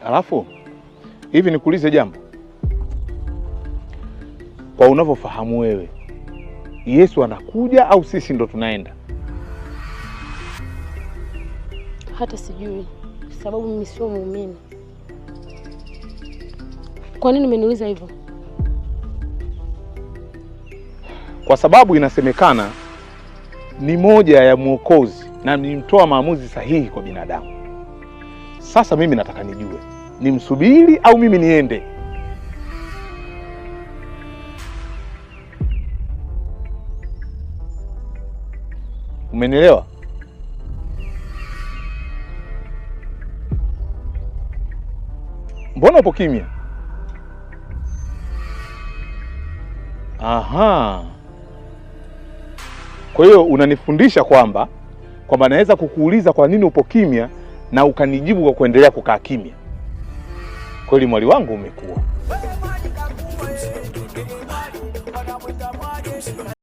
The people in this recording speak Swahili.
Alafu hivi nikuulize jambo, kwa unavyofahamu wewe, Yesu anakuja au sisi ndo tunaenda? Hata sijui, sababu mimi sio muumini. Kwa nini umeniuliza hivyo? Kwa sababu inasemekana ni moja ya mwokozi na ni mtoa maamuzi sahihi kwa binadamu. Sasa mimi nataka nijue, nimsubiri au mimi niende? Umenielewa? Mbona upo kimya? Aha. Kwa hiyo unanifundisha kwamba naweza kukuuliza kwa nini upo kimya na ukanijibu kwa kuendelea kukaa kimya. Kweli mwali wangu umekuwa.